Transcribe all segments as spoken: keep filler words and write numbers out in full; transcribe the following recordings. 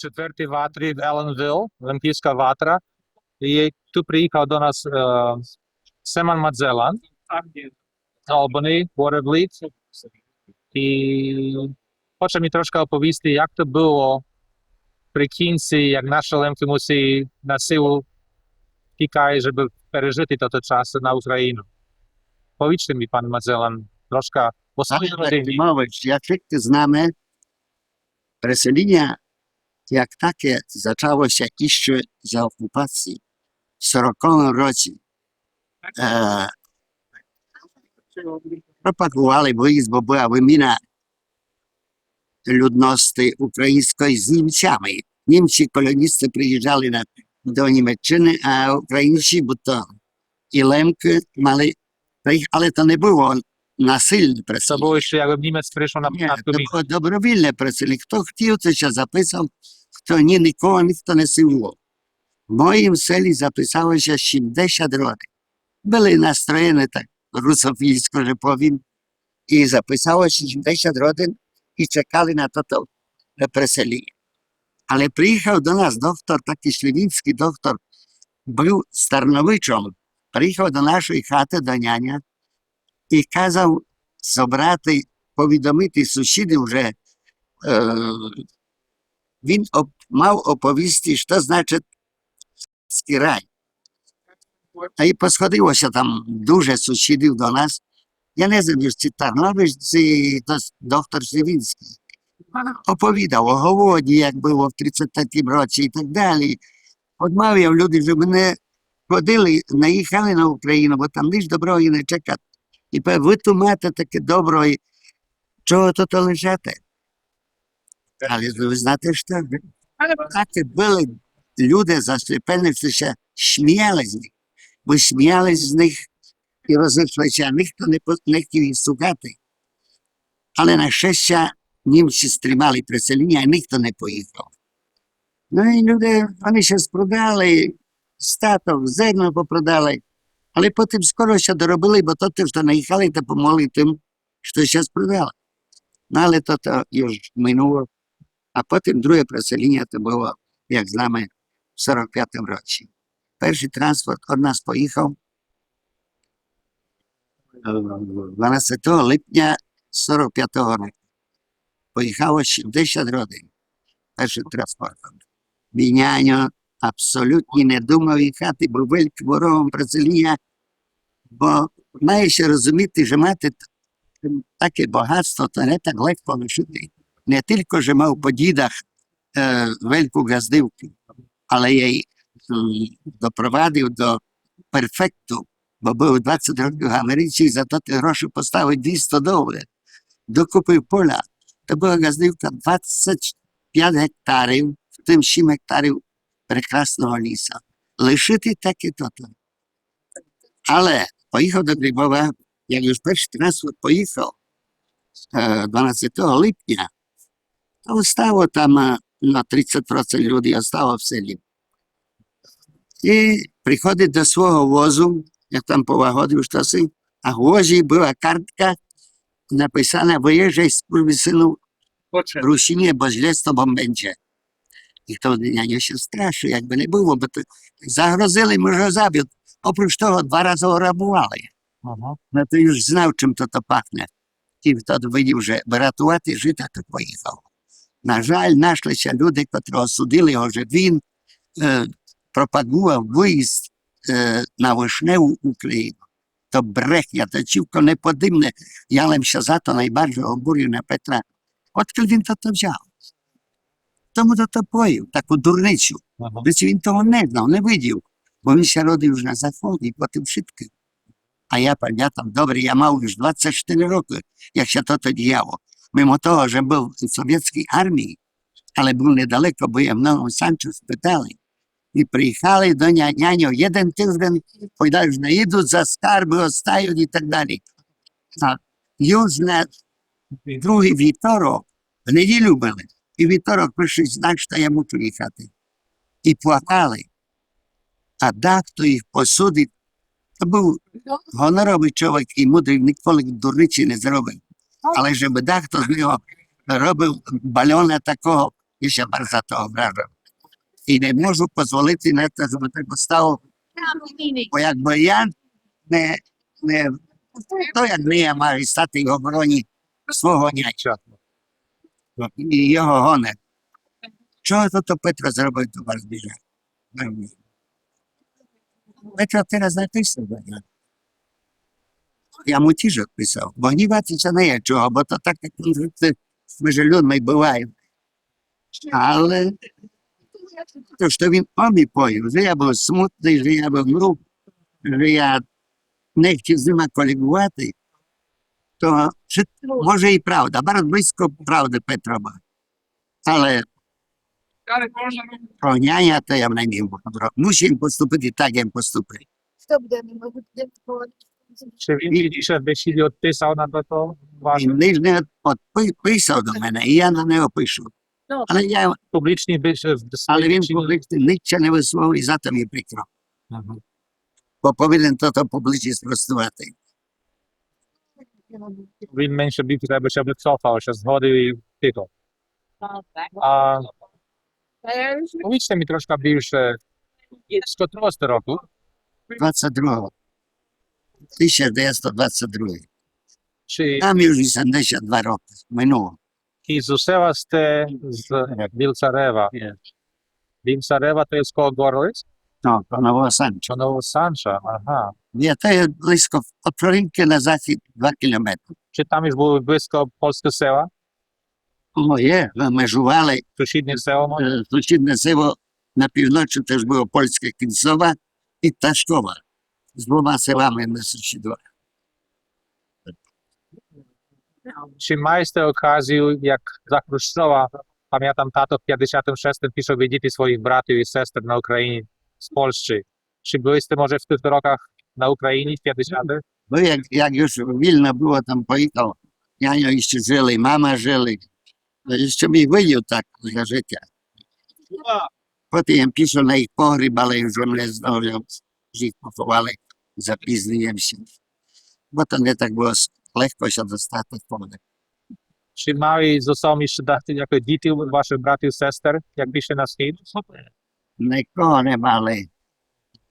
четвертій ватрі в Еленвіл, Лемківска ватра. І ту приїхав до нас, е, Семан Мадзелан, Албани, Уоребли. І хоче ми трошка оповісти, як то было при кінці, як наші Лемкы мусили на силу тікати, жебы пережити тот час на Україну. Повічте ми, пан Мадзелан, трошка о своїй родині. Мовиш, як вшыткі знаме, преселіня як таке зачало ся іщы за окупації в сороковым році. Е, пропаґовали выїзд, бо была выміна людности україньской з Німцями. Німці колоністы приїжджали на, до Німеччыны, а українці, бо то і Лемкы мали, але то не было насильне преселіня. То было іщы, як Німец пришов на початку війны. Ні, то было добровільне преселіня. Хто хотів, то ся записав, хто ні, нікого ніхто не силував. В моїм селі записало ся сімдесят родин. Были настроєны так русофільско, же повім. І записало ся сімдесят родин і чекали на тото, е, преселіня. Але приїхав до нас доктор, такый шлівінськый доктор, был з Тарновичом. Приїхав до нашої хаты, до няня, і казав зобрати, повідомити сусідів, же, е, він оп-, мав оповісти, што значить Ськый рай. А і посходило ся там дуже сусідів до нас. Я не знам, чи Тарнович, чи то с-, доктор Шлівінськый. Оповідав о голоді, як было в тридцять третім році і так далі. Одмавляв люди, жебы не ходили, не їхали на Україну, бо там ніч доброго і не чекати. І пе-, вы ту мате таке добро, і чого тото лишати? Але вы знаєте што? Такі были люди засліпені, што ся сміяли з них. Бо сміяли з них і розышли ся, ніхто не по-, не хотів їх слухати. Але на щастя, німці стримали преселіня, і ніхто не поїхав. Ну і люди, они ся спродали, статок, зерно попродали. Але потім скоро ся доробили, бо то, што наїхали, то помогли тым, што ся спродали. Ну, але то, то юж минуло. А потім друге преселіня то было, як знаме, в сорок пятым році. Першый транспорт од нас поїхав, е, дванадцятого липня сорок пятого року. Поїхало сімдесят родин першым транспортом. Мій няньо абсолютно не думав їхати, быв великым ворогом преселіня, бо має ся розуміти, же мати т-, таке богатство, то не так легко лишити. Не тілько, же мав по дідах, е, велику ґаздівку, але я й, м, допровадив до перфекту, бо быв двадцять років в Америці і за то ті гроші поставив дві стодолы. Докупив поля. То была ґаздівка двадцять пять гектарів, в тым сім гектарів прекрасного ліса. Лишити таке тото. Але поїхав до Грибова, як юж першый транспорт поїхав, е, дванадцятого липня, то остало там, е, на тридцять процент людей остало в селі. І приходить до свого возу, як там полагодив штоси, а в возі была картка, написана: «Выїжджай, скурвысыну, Русине, бо зле з тобом буде». І то няньо ся страшив, якбы не было, бо то загрозили му, же го забють. Опруч того, два разы го рабували. Ага. Но то юж знав, чым тото пахне. І тоды видів, же бы ратувати життя, то поїхав. На жаль, нашли ся люди, котрі осудили го, же він, е, пропаґував выїзд, е, на вишневу Україну. То брехня, то цілком неподібне. Я лем ся за то найбарже обурив на Петра. Одкуль він тото взяв? Хто му тото повів, таку дурницю? Ага. Вец він того не знав, не видів. Бо він ся родив уж на заході, по тым вшыткым. А я памятам добре, я мав уж двадцять штыри рокы, як ся тото діяло. Мимо того, же быв в совєтській армії, але быв недалеко, бо я в Новому Санчу спитали. І приїхали до ня-, няньо єден тыждень, повідали, же не їдуть, за скарбы остають і так далі. А юж на другый вівторок, в неділю были, і вівторок пришли, знаєш, што я мушу їхати. І плакали. А дахто їх посудив, то быв гоноровый чоловік і мудрый, ніколи дурниці не зробив. Але же бы дахто з нього робив бальона такого, Я ся барз за то ображам. І не можу позволити на то, жебы так остало. Бо якбы я не, не, то як не я мав стати в обороні свого нянька і його гонор. Чого то, то Петро зробив, то барз біда. Петро тераз написав. Я му тіж одписав, бо гнівати ся не є чого, бо то так, як конфлікты межи людми бывають. Але то, што він о мі повів, же я быв смутный, же я быв груб, же я не хотів з нима коліґовати, то вшыт-, може і правда, барз близько правды Петро быв. Але про няня то я не міг. Мусив поступити так, як поступив. Хто буде мені говорити? Чи він пізніше в бесіді одписав на то, то ваше? Він лиш не од-, одпи-, писав до мене, і я на нього пишу. Ну, але я, публічні бесіді, але він публічні нічого не высловив, і за то мені прикро. Ага. Бо повинен тото публічно спростовати. Він менше більше тебе ще вицофав, ще згодив і тихо. А повіджте мі трошка більше, з котрого сте року? Двадцять другого. Тисяч девятсот двадцять другый. Чи нам уж вісемдесят два рокы минуло. І з усела сте з Білцарева. Є. Білцарева то є коло Горлиць? Но, коло Нового Санча. Коло Нового Санча, ага. Ні, то є близько, од Флоринкы на захід два кілометры. Чи там уж были близько польскы села? О, є, мы межували. Сусідне село може? Е, сусідне село на півночы тіж было польскє, Кінцова і Ташкова. З двома селами мы сусідували. Чи мали сте оказію, як за Хрущова, памятам, тато в пятдесятым шестым пішов видіти своїх братів і сестер на Україні з Польщы? Чи были сте, може, в тых роках на Україні в пятдесятых? Но, як, як уж вільно было, там поїхав. Няньо іщы жыли, мама жыли. Но, іщы мі видів так за жытя. Потім я пішов на їх погріб, але уж не знав, уж їх поховали, запізнив єм ся. Бо то не так было с-, легко ся достати в погріб. Чи мали зо собом іщы дати якых дітей вашых братів, сестер, як пішли на схід? Никого не мали.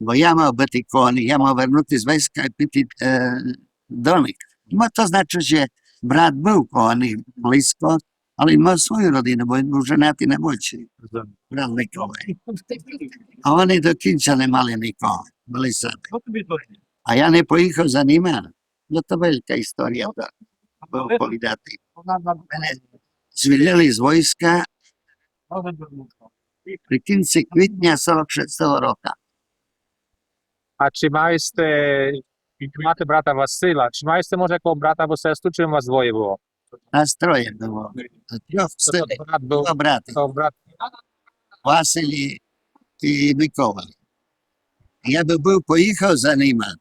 Бо я мав быти коло них, я мав вернути з войска і піти, е, до них. Но то значыт, же брат быв коло них близько, але він мав свою родину, бо він быв женатый на молодшій. Брат Миколай. А они до кінця не мали никого, были самі. А я не поїхав за нима. Но то велька історія, та, оповідати. Мене звільнили з войска при кінци квітня сорок шестого рока. А чи мали сте, мате брата Василя, чи мали сте може якого брата або сестру, чи у вас двоє было? Нас троє было. Трьох синів, два браты. То брат. Василь і, і Микола. Я бы быв поїхав за нима,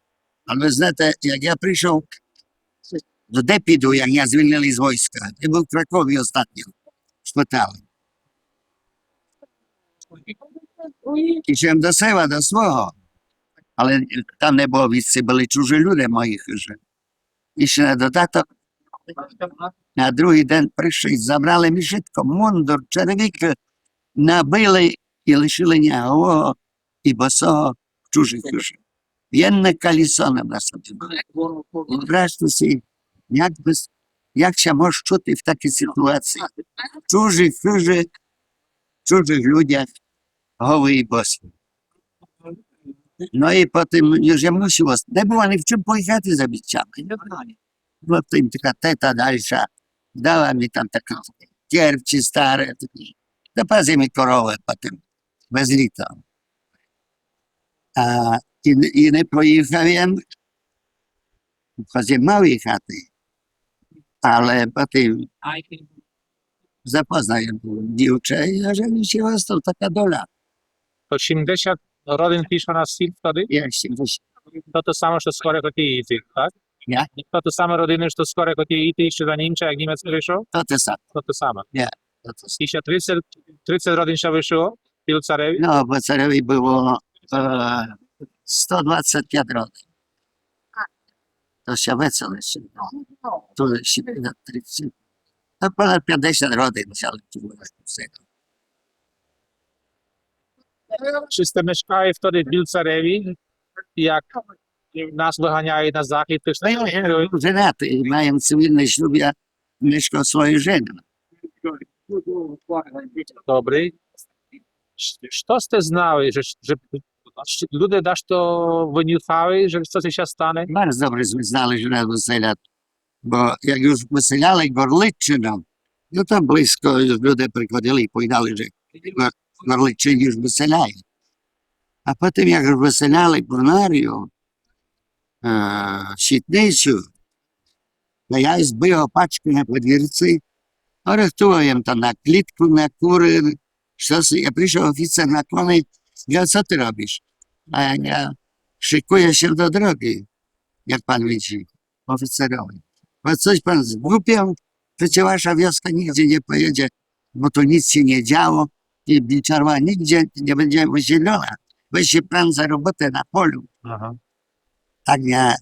але вы знаєте, як я пришов до Депіду, як я звільнили з войска, я быв в Кракові остатньо, в шпитали. Ішов до села, до свого, але там не было вісти, были чужі люди в моїй хыжи. І ще на додаток, на другый день пришли, забрали мі вшытко, мундур, черевикы, набили і лишили ня голого і босого в чужій хыжи. Єдне калісоны на собі мав. Выображте сі, як бы с-, як ся мож чути в такій сітуації. В чужій хыжи, в чужых людях, голый і босый. Но і потім уж я мусив ост-, не было ні в чым поїхати за бицями. Потім така тета дальша дала мі там такы терчі стары, такы. Та пасли мі коровы потім, без літа. А, і, і не поїхав єм, хоц єм мав їхати, але потім запознав єм дівча і оженив ся, остав, така доля. То сімдесят родин пішло на схід тоді? Є, сімдесят. То то саме, што скоро хотіли іти, так? Як? То то саме родины, што скоро хотіли іти іщы за Німця, як Німец пришов? То те саме. То то саме. Є, то те саме. І ще тридцять, тридцять родин ще вышло в Білцареві? Но, в Білцареві было, е, сто двадцять пять родин. То ся весело ще. Туды ще понад тридцять. Та понад пятдесят родин взяли туды. Чи сте мешкали втори в Білцареві, як нас выганяли на захід, то сте... Женатый, мам цивільный шлюб, я мешкав з своєю женою. Добрый. Што сте знали, же, же люди дашто вынюхали, же штоси ся стане? Барз добре сме знали, же нас выселят. Бо як уж выселяли Горличчину, но то близко уж люди приходили і повідали, же Гор-, Горличчині уж выселяют. А потім, як уж выселяли Бунарію, е, Щитницю, та я збив опачкы на подвірці, рыхтував єм там на клітку, на куры, штоси. Я пришов офіцер на кони, гварит: «Цо ты робиш?» А я: «Шыкую ся до дрогы, як пан видит, офіцерови». «Бо цоси пан зглупіл, то ци ваша вьоска нигде не поєдзе, бо ту ніч ся не дзяло, і Білцарева нигде не буде выселена. Вы ся пан заробите на полю». Ага. Так я,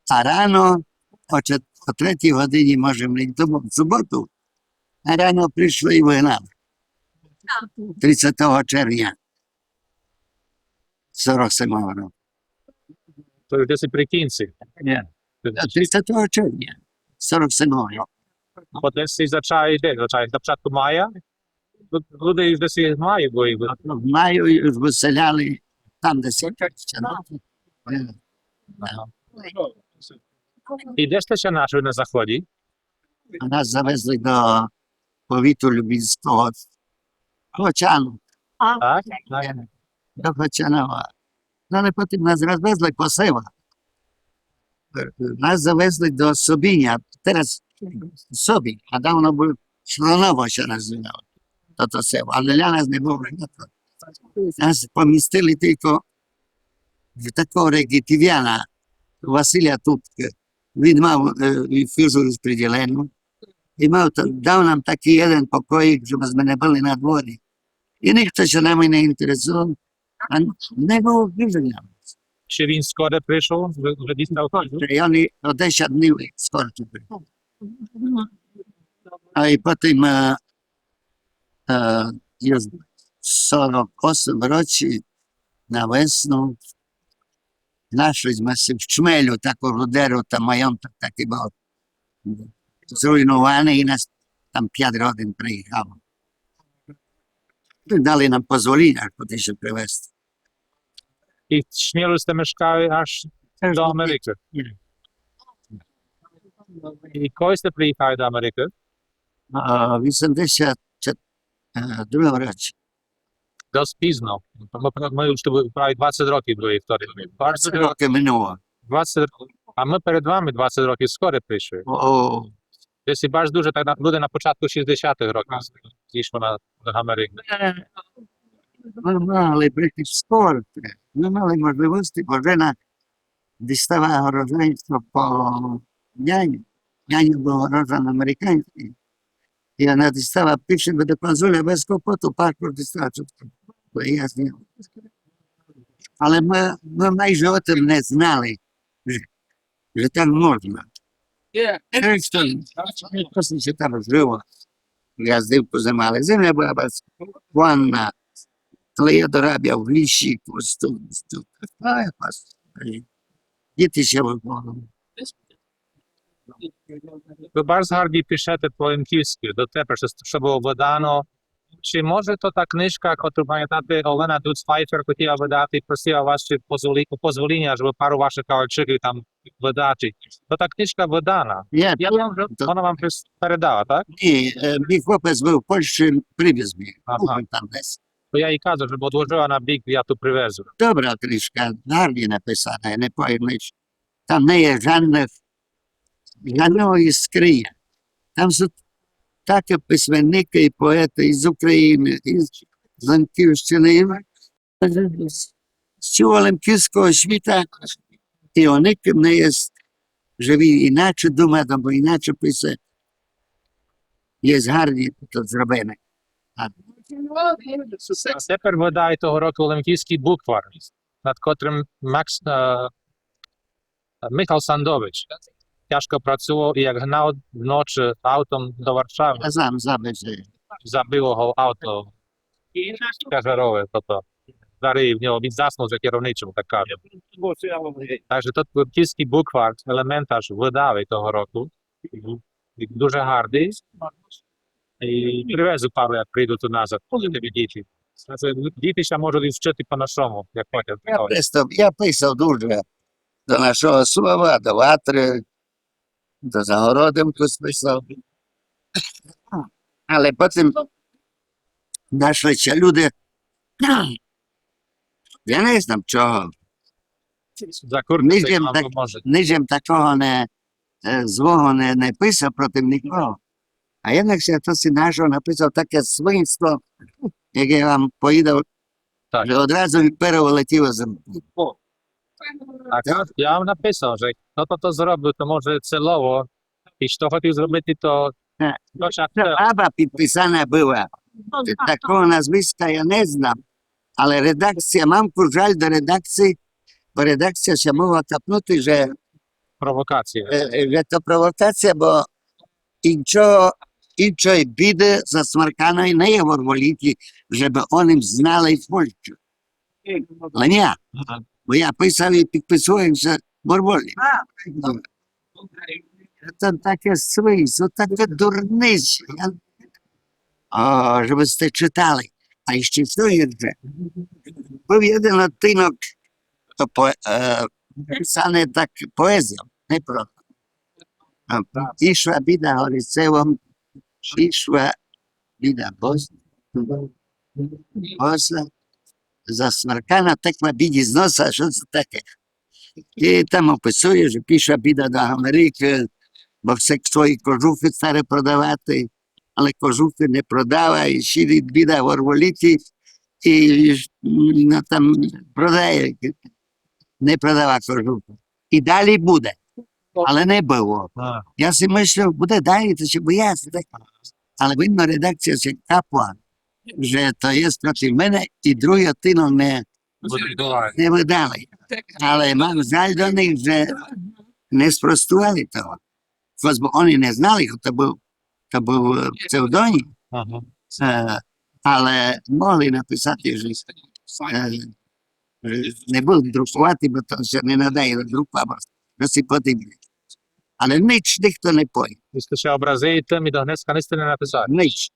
а рано о чет-, о третій годині можем іти домов в суботу, а рано пришли і выгнали. Тридцятого червня сорок семого року. То уж десь при кінці. Ні. Тридцятого червня сорок семого року. Бо десь зачали, де зачали? На початку мая? Лю-, люди уж десь в маю были. В маю уж выселяли там, де ся... Ага. І де сте ся нашли на заході? А нас завезли до повіту Любінського. Гочану. Так? До Гочанова. Но але потім нас розвезли по селах. Нас завезли до Собіня. Тераз Собінь, а давно быв Слоново ся называв тото село. Але для нас не было прийнято. Нас помістили тілько в такого регітівяна Василя Тупкы. Він мав, е, фірму розпреділену. І мав та-, дав нам такый єден покоїк, жебы сме не были на дворі. І нихто ся нами не інтересовав. А не было выженя. Чи він скоро пришов, вже, вже дістав? І они о десять днів скоро пришов. А і потім, е, е, уж в сорок осмім році на весну нашли сме ся в Чмелю, таку рудеру, там маєток такый быв зруйнованый, і нас там пять родин приїхало. Дали нам позволіня, аж потім ся привезти. І в Чмелю сте мешкали аж до Америкы? Ні. І коли сте приїхали до Америкы? А, в вісемдесят другому році. Досить пізно. Мы, мы уж ту были праві двадцять років были втори. Двадцять років минуло. Двадцять, а мы перед вами двадцять років скоро пришли. О. Десь і барз дуже так на, люди на початку шістдесятых років зійшли на, до Америкы. Е, мы мали прийти скоро. Мы мали можливости, бо жена дістала гражданство по няню. Няню быв граждан американськый. І она дістала, пише, буде конзуля без клопоту, пашпорт дістала чітко. Бо я з ним. Але мы, мы майже о тым не знали, же, же так можна. Е, што, што ся там жило. Я з ним позаймали. Земля была без ванна. Але я доробив в лісі, просто, просто. Ай, Господи. Діти ся выховували. Вы барз гарні пишете по лемківскы, дотепер, што, што было выдано. Чи може то та книжка, котру памятате, Олена Дуц-Файфер хотіла выдати, просила вас, чи позволі-, позволіня, жебы пару вашых кавалчиків там выдати. То та книжка выдана. Ні, я то, вам вже, то вона вам щось передала, так? Ні, е, мій хлопець быв в Польщі, привіз мені. Ага. Купив там десь. То я їй казав, жебы одложила на бік, я ту привезу. Добра книжка, гарні написана, я не повім ніч. Там не є жадных, жадного іскріня. Там сут такы письменникы і поеты і з Україны, і з, з Лемківщины, і з, з цілого лемківского світа. І о никым не є, же він іначе думає, або іначе пише. Є гарні тут зроблене. А тепер выдали того року лемківскый буквар, над котрым Макс, е, Михал Сандович тяжко працував і як гнав вночы автом до Варшавы. Я знам, забив же. Забило го авто. Кажарове тото. Дари в нього, він заснув за керовницю, так каже. Так же тот Липківськый буквар, елементар, видав того року. Дуже гардый. І привезу пару, як приду ту назад. Будете видіти. Значить, діти ся можуть і вчити по-нашому, як хочуть. Я писав, я писав дуже до нашого слова, до Ватры, до Загороденку списав. Але потім нашли ся люди, я не знам чого. За куртку ничем так, може. Ничем такого не, е, злого не, не писав проти нікого. А jednak ся хтось нашов, написав таке свинство, яке я вам повідав, так, же одразу ми перо вылетіло з рук. Так, я, я вам написав, же хто то зробив, то може цілово. І хто хотів зробити, то... Е, то ся... Баба підписана была. Такого назвиска я не знам. Але редакція, мам ку жаль до редакції, бо редакція ся могла капнути, же провокація. Е, е, же то провокація, бо іншого, іншої біды засмарканої не є в Горволіті, же бы о ним знали в Польщі. Лем я. Бо я писав і підписував ся Горволіт. Добре. Це таке свинство, таке дурниці. Я, о, же бы сьте читали. А іщи што гірше. Быв єден одтинок, то по-, е, писане так поезією, не просто. А, Ішла біда горицевом, ішла біда бос-, боса, засмаркана, текла бідї з носа, што це таке? І там описує, же пішла біда до Америкы, бо хце свої кожухы старе продавати, але кожухы не продала, і сидить біда в Горволіті, і, ну, там продає, не продала кожухы. І далі буде. Але не было. А. Я си мыслів, буде далі, то ся бояться, так? Але видно, редакція ся капла, же то є проти мене, і другый одтинок не, не выдали. Але мам жаль до них, же не спростували того. Хоц бы они не знали, хто то быв, то быв, е, псевдонім. Ага. Е, але могли написати, же, е, е, не будуть друкувати, бо то ся не надає до друку, або щось подібне. Але ніч ніхто не повіл. Вы сьте ся образили, то ми до днеска не сьте не написали. Ніч.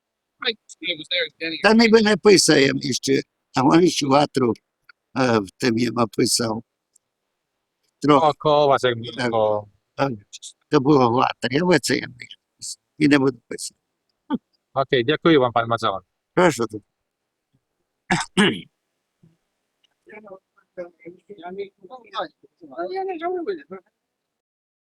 Та ніби написав я їм іщи, а вони іщи Ватру, е, в тым їм описав. Трохи. Около вас, як было. Так. То было Ватра, я в це я не писав. І не буду писати. Окей, дякую вам, пане Мацалан. Прошу.